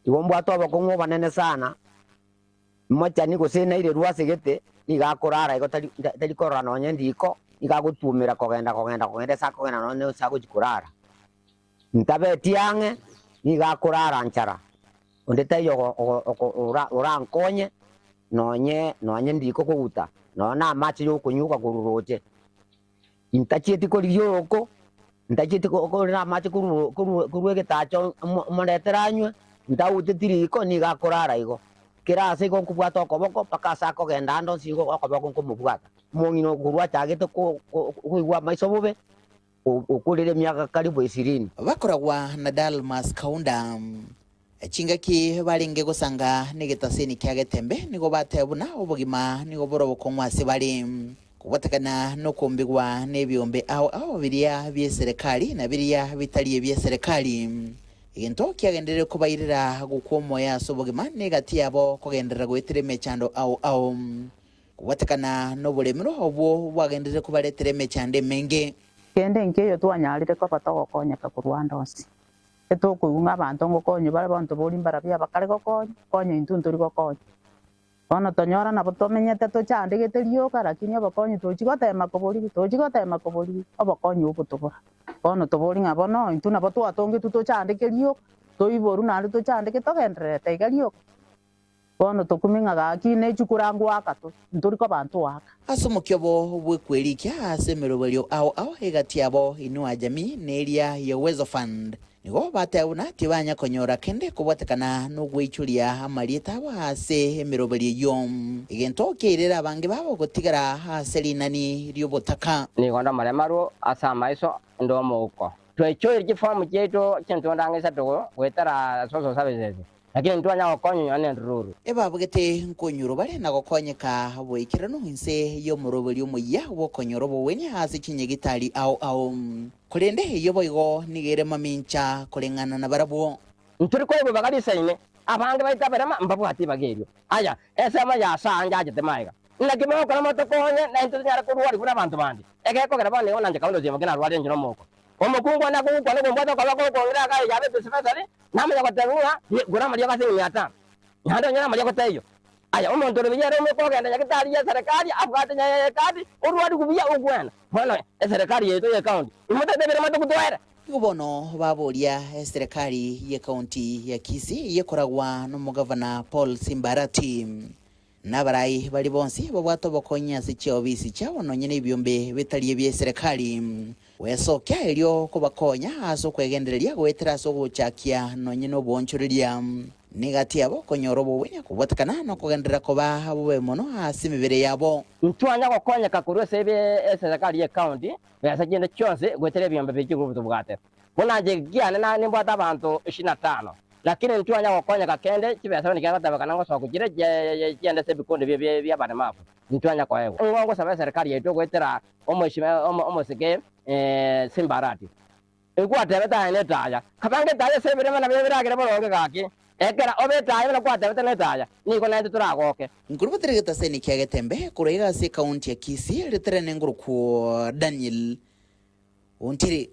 Igo mbwate obokong'u obonene sana, mochani gose nairerwe ase gete, nigo akorara igo tari tari korora nonye ndiko, nigo agotuomera kogenda kogenda kogenda ase akogenda nonye ase agochia korara. Ntabeti ang'e, nigo akorara nchara, onde taiyo ogo ogo oko ora orankonye nonye nonye ndiko koguta, nonye na amache yokonyuga korwa roche. Intachieti korigia oroko, ntachieti korera amache korwa korwa korwa egetacho moretere anywe, ntauteti riko nigo akorara igo. Kera ase igo nkobwata okoboko mpaka ase akogenda ande onsi igo okoboko nkomobwata. Omong'ina okorwa achagete ko ko koigwa amaiso bobe, okorire emiaka karibu ishirini. Bakoragwa na Dalmas Kaunda. Chingaki barenge gosanga negetaseni kia Getembe nigo bateba buna obogima nigo bore obokong'u ase bare, kobwatekana nokombigwa nebiombe ao ao biria bieserekari na biria bitari ebieserekari. Egento kiagenderire kobairera gokwa omoyo ase obogima negati yabo kogenderera goetera emechando ao ao, kobwatekana noboremerwa obwo bwagenderire kobaretera emechando emenge. Kende nkeiyo twanyarire koba togokonyeka korwa ande onsi. Etokoigwa ng'a abanto ngokonywa bare abanto boria mbarabwo abakare gokonya, konya intwe ntori gokonya. Bono tonyora nabo tomenyete tochandegete rioka lakini obokonyi tochi gotema koborigia, tochi gotema koborigia, obokonyi obotobora. Bono tobori ng'a bono intwe nabo twatongetwe tochandeke rioka, toiborwe naende tochandeke togendererete iga rioka. Bono tokumie ng'a gaki nechukura ngoaka tore, ntori koba ntoaka. Ase omokia obo bw'ekwerikia ase emeroberio ao ao egati yabo Inua Jamii na eria ya Uwezo Fund, nigo bateba buna tibanya konyora kende kobwatekana nogweichoria amarieta abo ase emeroberio eyio, egento kiairire abange babo gotigara ase rinani ri'obotaka. Nigo nde omoremarwa ase amaiso, inde omouko. Twaichoire chifomu chiaito chintunda ang'e isato goetera Social Services. Lakini ntwanya gokonywa nonya nendururu. Ebabugete nkonyurwa bare na gokonyeka boikeranu inse y'omoroberio omoyia bw'okonyora obogwenia ase chinyagitari ao ao. Korende eyio boigo nigo ere mamincha koreng'ana nabarabwo. Ntori koigwa ibaga risaine, abange baito abarema mbabwate ibaga erio. Aya, ensemo ya ase njachete magega. Naki mogokora motokonye, naintwe tonyare korwaria buna abanto bande? Egekogera bono nigo nanche Kaunda Osiemo narwarire inche nomouko. Omokungu one akogokwana okombwata okoboko okong'ira iga yabete dispensary, namanya goteba ng'a gora amariogo ase enyomba ya tano, naende onyore amariogo taiyo. Aya, omonto ore buya ere omoika ogenda nyagetari y'eserekari abwate ekadi, orwarigwe buya ogwena. Bono eserekari yaito y'ecounty imotete eberemo togotwere. Nigo bono baboria eserekari y'ecounty ya Kisii eyio ekoragwa nomogavana Paul Simbarati. Nabarai baria bonsi babwate obokonyi ase chiofisi chiabo nonya nebiombe bitari ebi'eserekari, gwesokia erio kobakonya ase okwegendereria goetera ase ogochakia nonya noboonchoreria. Negati yabo konyora obogwenia kobwatekana nokogenderera koba bobe mono ase emebere yabo. Ntwanya gokonyeka korwa ase eserekari y'ecounty besa chinde chionsi goetera ebiombe bie chigroup tobwate. Buna inche ekiane na nimbwate abanto ishirini na tano, lakini ntwanya gokonyeka kende, chibesa buna chiagotebekana ngosoka chire chiende ase ebikundi bi'abaremafu, ntwanya koegwa. Nigo ngosaba eserekari yaito goetera omosike Simbarati, egwatebete aye netaya, kabange etaya ase ebirema nabio biragere boronge gaki, ekero obe etaya buna gwatebete netaya, nigo naintwe toragoke. Nkorubatera egetaseni kia Getembe korwa iga ase ekaunti ya Kisii, ritere nengorokwo Daniel Ontiri.